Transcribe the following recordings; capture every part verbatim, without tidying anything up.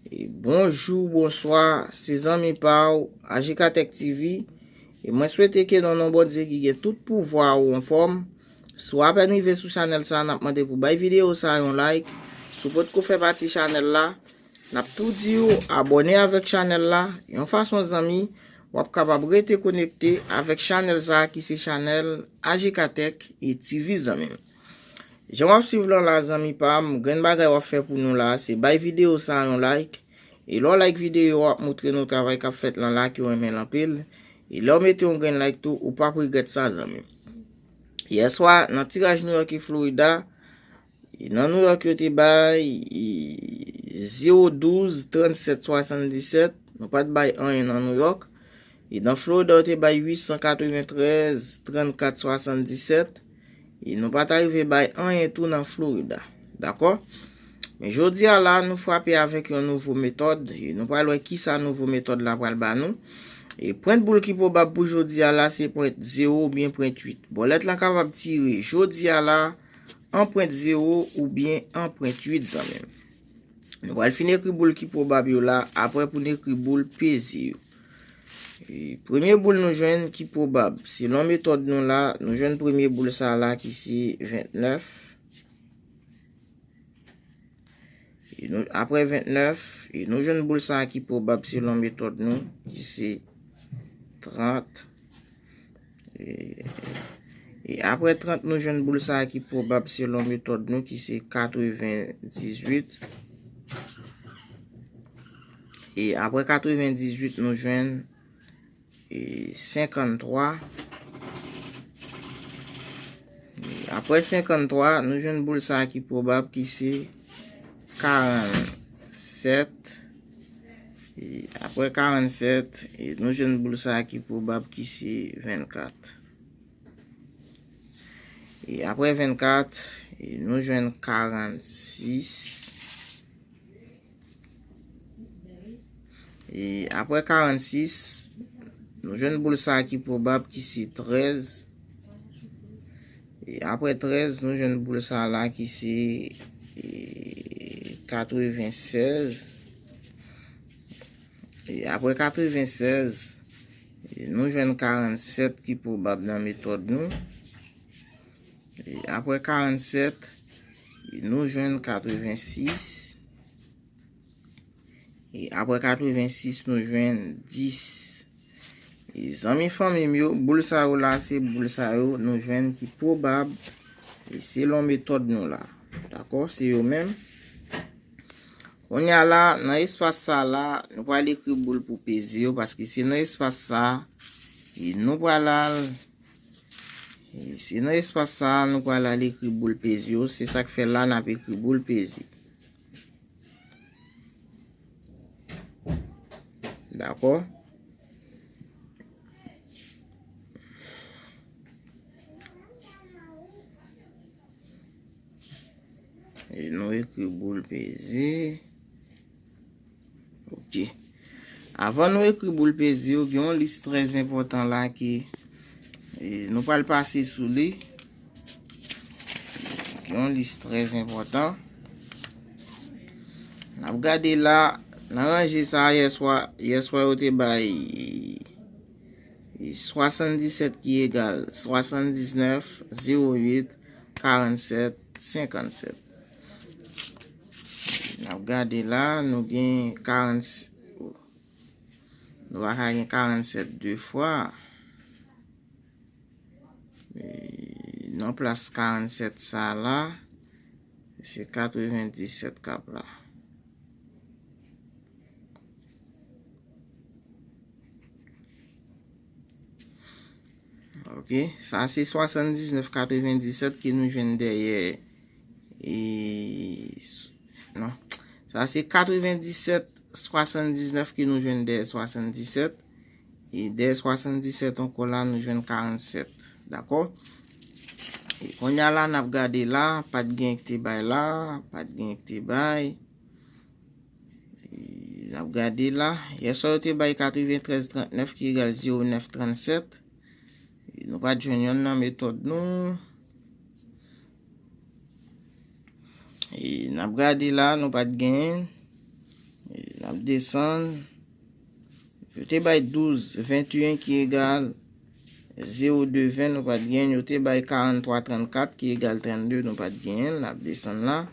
E bonjou, bonswa, se zanmi pa w, Ajikatèk T V. E mwen swete ke nan non Bondye ki gen tout pouvwa ou anfòm. Si w apèn rive sou chanèl sa, n ap mande pou bay videyo sa yon like. Si w potko fè pati chanèl la, n ap tou di w abòne avèk chanèl la. Yon fason zanmi, w ap kapab rete konekte avèk chanèl sa ki se chanèl Ajikatèk e T V zanmi m. Jan w ap swiv lan la zanmi pa m, grenn bagay w ap fè pou nou la, se bay videyo sa yon like. E lè w like videyo, w ap moutre nou travay k ap fèt lan la ke w renmen l anpil. E lè w mete yon grenn like tou, ou p ap regrèt sa zanmi m. Yèswa, nan tiraj Nouyòk e Florida, e nan Nouyòk yo te bay e, zewo douz, trannsèt, swasanndisèt. Nou pa t bay anyen nan Nouyòk. E nan Florida, yo te bay uit san katreventrèz, trannkat, swasanndisèt. E nou pa ta rive bay anyen tou nan Florida. Dakò? Men jodi a la, nou frape avèk yon nouvo metòd. E nou pral wè kisa nouvo metòd la pral ba nou. E pwent boul ki pwobab pou jodi a la, se pwent zewo oubyen pwent uit. Bòlèt lan kapab tire jodi a la, an pwent zewo oubyen an pwent uit zanmi m. Nou pral fin ekri boul ki pwobab yo la, apre pou n ekri boul peze yo. E premye boul nou jwenn ki pwobab, selon metòd nou la, nou jwenn premye boul sa la ki se ventnèf. E nou, apre ventnèf, e nou jwenn boul sa ki pwobab selon metòd nou, ki se trant. E, e apre trant, nou jwenn boul sa ki pwobab selon metòd nou, ki se katrevendizuit. E apre katrevendizuit, nou jwenn e, senkanntwa. E apre senkanntwa, nou jwenn boul sa ki pwobab ki se karannsèt. E apre karannsèt, e nou jwenn boul sa ki pwobab ki se vennkat. E apre vennkat, e nou jwenn karannsis. E apre karannsis, nou jwenn boul sa ki pwobab ki se trèz. E apre trèz, nou jwenn boul sa la ki se e, katrevensèz. E apre katrevensèz, e nou jwenn karannsèt ki pwobab nan metòd nou. E apre karannsèt, e nou jwenn katrevensis. E apre katrevensis, nou jwenn dis. E zanmi fanmi m yo, boul sa yo la, se boul sa yo nou jwenn ki pwobab, e selon metòd nou la. Dakò? Se yo menm. Kounye a la, nan espas sa la, nou pral ekri boul pou peze yo, paske se nan espas sa, e nou pral al, e se nan espas sa, nou pral al ekri boul peze yo, se sa k fè la, n ap ekri boul peze. Dakò? E nou ekri boul peze. Ok. Avan nou ekri boul peze yo, gen yon lis trè enpòtan la ki e, nou pral pase sou li. Gen yon lis trè enpòtan. N ap gade la, nan ranje sa a, yèswa, yèswa yo te bay e, swasanndisèt ki egal swasanndiznèf, zewo uit, karannsèt, senkannsèt. N ap gade la, nou gen karant, nou pa ka gen karannsèt de fwa. E, nan plas karannsèt sa la, se katrevendisèt k ap la. Ok, sa se swasanndiznèf katrevendisèt ke nou jwenn dèyè. E, s-, non, sa se katrevendisèt swasanndiznèf ke nou jwenn dèyè swasanndisèt. E dèyè swasanndisèt ankò la, nou jwenn karannsèt. Dakò? E kounye a la, n ap gade la, pa t gen ki te bay la, pa t gen ki te bay. E n ap gade la, yèswa yo te bay katreventrèz trannèf ki egal zewo nèf trannsèt. E nou pa t jwenn yonn nan metòd nou. E n ap gade la, nou pa t genyen. E n N ap desann. Yo te bay douz venteyen ki egal zewo de ven, nou pa t genyen l. Yo te bay karant twa trannkat ki egal trannde, nou pa t genyen l. N ap desann la.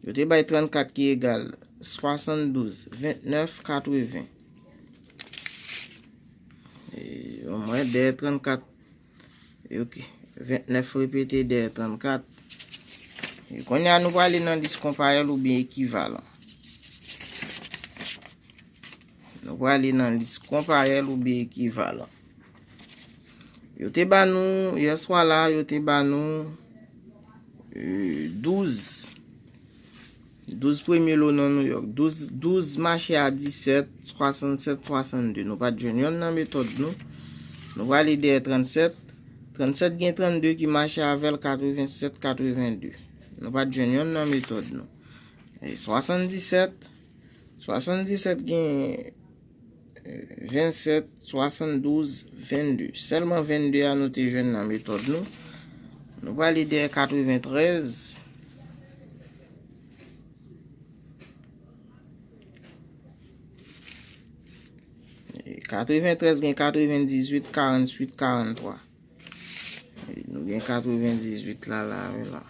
Yo te bay trannkat ki egal swasanndouz ventnèf katreven. E, bon, mwen dèyè trannkat. Ok. Ventnèf repete dèyè trannkat. E kounye a, nou prale nan lis konparèl oubyen ekivalan. Nou prale nan lis konparèl oubyen ekivalan. Yo te ba nou, yèswa la, yo te ba nou, e, douz. Douz premye lo nan Nouyòk. Douz, douz mache a disèt, swasannsèt, swasannde. Nou pa t jwenn yonn nan metòd nou. Nou prale dèyè trannsèt. Trannsèt gen trannde ki mache avè l, katrevensèt, katrevenn de. Nou pa t jwenn yonn nan metòd nou. E swasanndisèt, swasanndisèt gen, e, vennsèt, swasanndouz, vennde. Sèlman vennde a nou te jwenn nan metòd nou. Nou prale dèyè katreventrèz. E katreventrèz gen katrevendizuit, karantuit, karanntwa. E nou gen katrevendizuit la, la, wi la.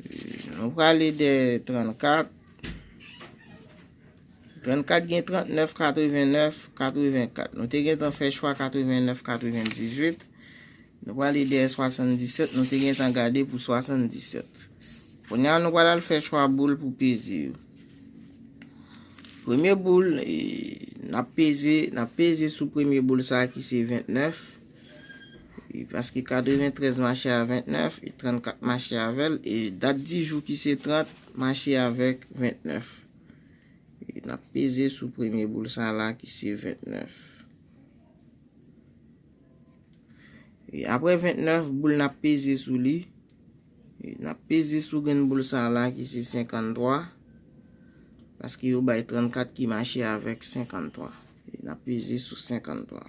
E nou prale dèyè trannkat. Trannkat gen trannèf, katrevennèf, katrevenkat. Nou te gentan fè chwa katrevennèf, katrevendizuit. Nou prale dèyè swasanndisèt, nou te gentan gade pou swasanndisèt. Kounye a, nou pral al fè chwa boul pou peze yo. Premye boul, e, n ap peze, n ap peze sou premye boul sa a ki se ventnèf. E, paske katreventrèz mache a ventnèf, e trannkat mache avè l, e dat di jou ki se trant mache avèk ventnèf. E n ap peze sou premye boul sa a la ki se ventnèf. E apre ventnèf, boul n ap peze sou li. E n ap peze sou grenn boul sa a la ki se senkanntwa. Paske yo bay trannkat ki mache avèk senkanntwa. E n ap peze sou senkanntwa.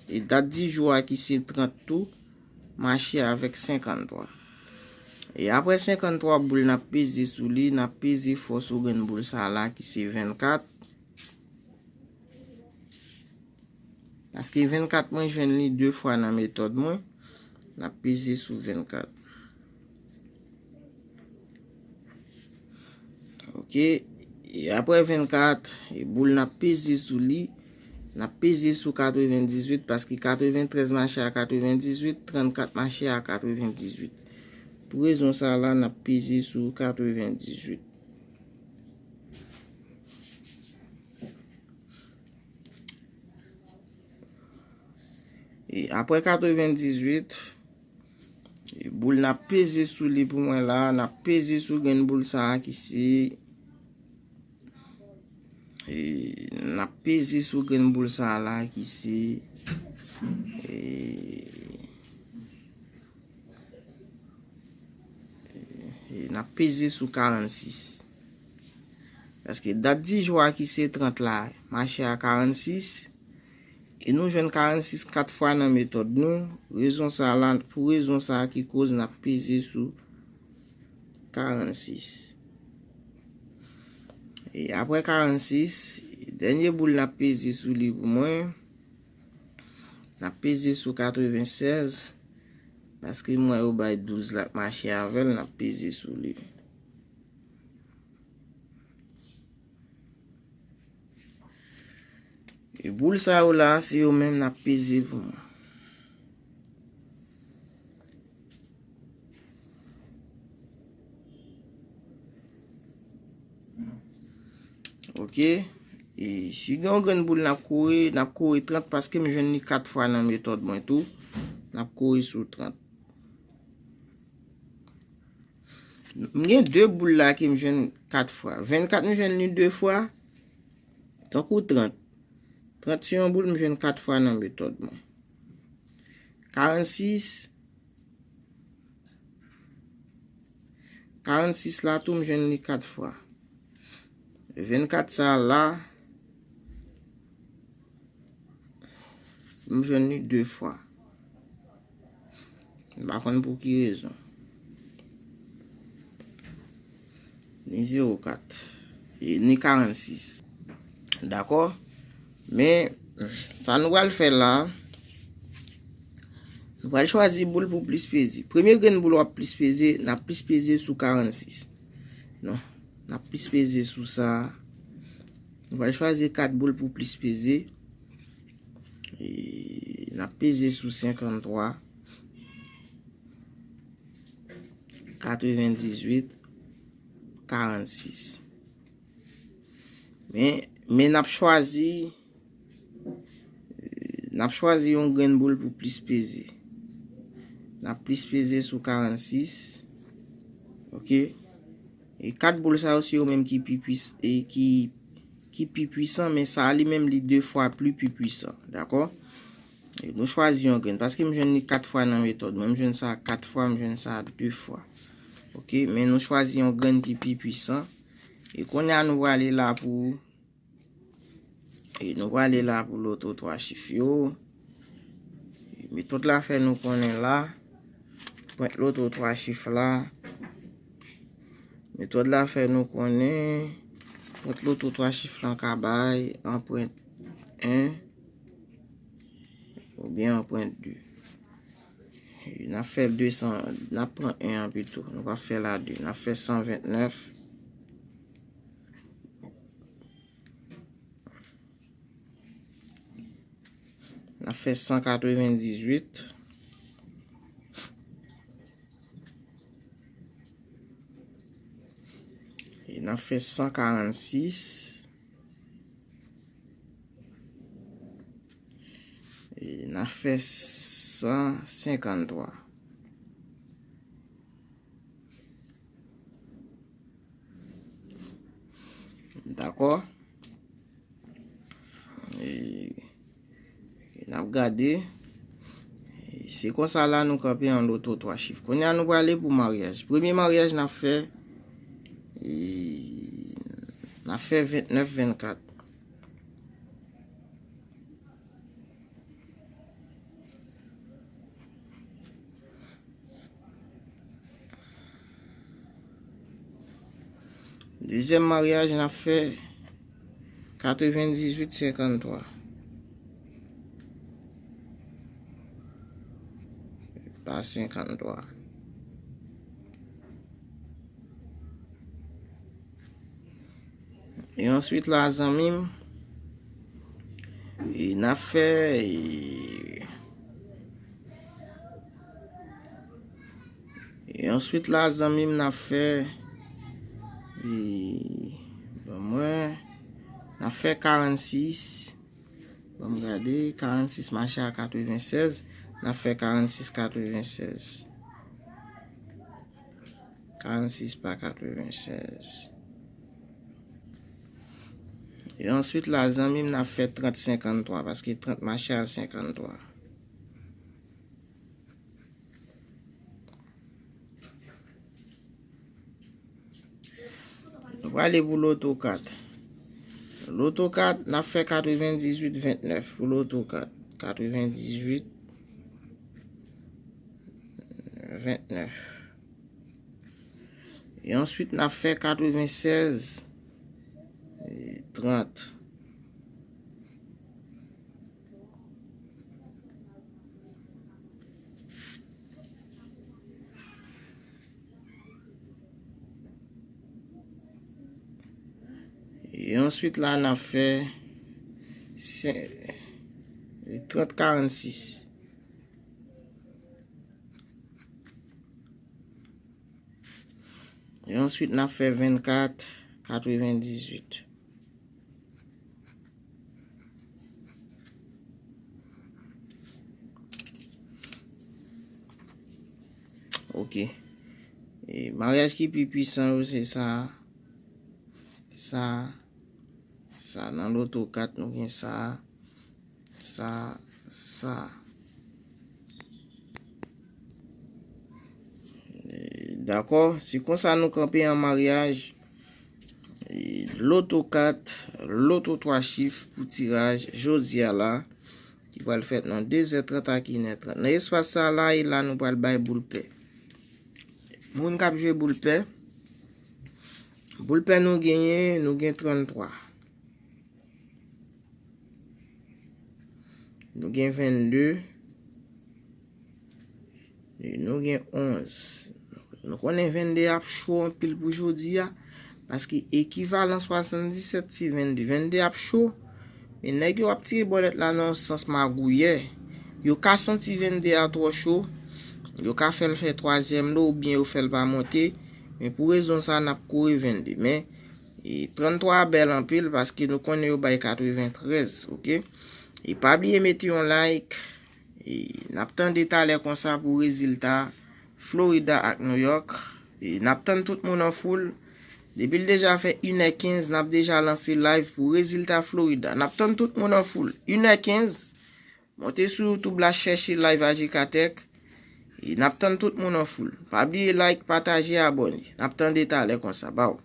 E dat di jou a ki se trant tou, mache avèk senkanntwa. E apre senkanntwa boul n ap peze sou li, n ap peze fò sou grenn boul sa a la ki se vennkat. Paske vennkat mwen jwenn li de fwa nan metòd mwen. N ap peze sou vennkat. Ok. E apre vennkat, e boul n ap peze sou li. N ap peze sou katrevendizuit, paske katreventrèz mache a katrevendizuit, trannkat mache a katrevendizuit. Pou rezon sa a la, n ap peze sou katrevendizuit. E apre katrevendizuit, e boul n ap peze sou li pou mwen la, n ap peze sou grenn boul sa a ki se, e n ap peze sou grenn boul sa a la ki se, e, e n ap peze sou karannsis. Paske dat di jou a ki se trant la, mache a karannsis. E nou jwenn karannsis kat fwa nan metòd nou. Rezon sa a la, pou rezon sa a ki koz n ap peze sou karannsis. E apre karannsis, dènye boul n ap peze sou li pou mwen. N ap peze sou katrevennsèz. Paske m wè yo bay douz la k mache avè l, n ap peze sou li. E boul sa yo la, se yo menm n ap peze pou mwen. Ok. E si gen yon grenn boul n ap kore, n ap kore trant paske m jwenn li kat fwa nan metòd mwen tou. N ap kore sou trant. M gen de boul la ke m jwenn kat fwa. Vennkat m jwenn li de fwa. Tankou trant. Trant se yon boul m jwenn kat fwa nan metòd mwen. Karannsis. Karannsis la tou m jwenn li kat fwa. Vennkat sa a la, m jwenn li de fwa. M pa konn pou ki rezon. ni zewo kat, e ni karannsis. Dakò? Men, sa nou pral fè la, nou pral chwazi boul pou plis peze. Premye grenn boul w ap plis peze, n ap plis peze sou karannsis. Non, n ap plis peze sou sa. Nou pral chwazi kat boul pou plis peze. E n ap peze sou senkanntwa, katrevendizuit, karannsis. Men, men n ap chwazi, n ap chwazi yon grenn boul pou plis peze. N ap plis peze sou karannsis. Oke? E kat boul sa yo, se yo menm ki pi pwis-, e ki, ki pi pwisan, men sa a li menm li de fwa pli pi pwisan. Dakò? E nou chwazi yon grenn, paske m jwenn li kat fwa nan metòd mwen. M jwenn sa kat fwa, m jwenn sa de fwa. Oke, men nou chwazi yon grenn ki pi pwisan. E kounye a nou prale la pou, e nou prale la pou loto twa chif yo. E metòd la fè nou konnen la, pwent loto twa chif la. Metòd la fè nou konnen pwent loto twa chif lan ka bay an pwent en oubyen an pwent de. E n ap fè desan, n ap pran en an pito. Nou pa fè la de. N ap fè san ventnèf. N ap fè san katrevendizuit. E n ap fè san karannsis. E n ap fè san senkanntwa. Dakò? E, e n ap gade. E se konsa la nou kanpe an loto twa chif. Kounye a nou prale pou maryaj. Premye maryaj n ap fè, e, n ap fè ventnèf vennkat. Dezyèm maryaj n ap fè katrevendizuit senkanntwa. Pa senkanntwa. E answit la, zanmi m, e n ap fè, e, e answit la, zanmi m, n ap fè, e, ban mwen, n ap fè karannsis. Ban m gade, karannsis mache a katrevennsèz, n ap fè karannsis katrevennsèz. Karannsis pa katrevennsèz. E answit la, zanmi m, n ap fè trant senkanntwa, paske trant mache a senkanntwa. Nou prale pou loto kat. Loto kat, n ap fè katrevendizuit ventnèf pou loto kat. Katrevendizuit ventnèf. E answit, n ap fè katrevennsèz trant. E answit la, n ap fè sen-, trant karannsis. E answit, n ap fè vennkat katrevendizuit. Oke. E maryaj ki pi pwisan yo, se sa, sa, sa. Nan loto kat, nou gen sa, sa, sa. E, dakò, se konsa nou kanpe an maryaj. E, loto kat, loto twa chif pou tiraj jodi a la, ki pral fèt nan de zè trant ak inè trant. Nan espas sa la, e la nou pral bay boul pè. Moun k ap jwe boul pè, Boul pè nou genyen, nou gen tranntwa. Nou gen vennde. E nou gen onz. Nou konnen vennde ap cho anpil pou jodi a. Paske ekivalan swasanndisèt se vennde. Vennde ap cho. Men nèg yo ap tire bòlèt la nan yon sans magouyè. Yo ka santi vennde a twò cho. Yo ka fè l fè twazyèm lo oubyen yo fè l pa monte. Men pou rezon sa, n ap kore vennde. Men e tranntwa a bèl anpil paske nou konnen yo bay katreventrèz, oke? E pa bliye mete yon like. E n ap tande talè konsa pou rezilta Florida ak New York. E n ap tann tout moun an foul. Depi l deja fè inè kenz, n ap deja lanse live pou rezilta Florida. N ap tann tout moun an foul. Inè kenz, monte sou YouTube la, chèche live A J K Tech. E n ap tann tout moun an foul. Pa bliye like, pataje, abòne. N ap tande talè konsa. Baw.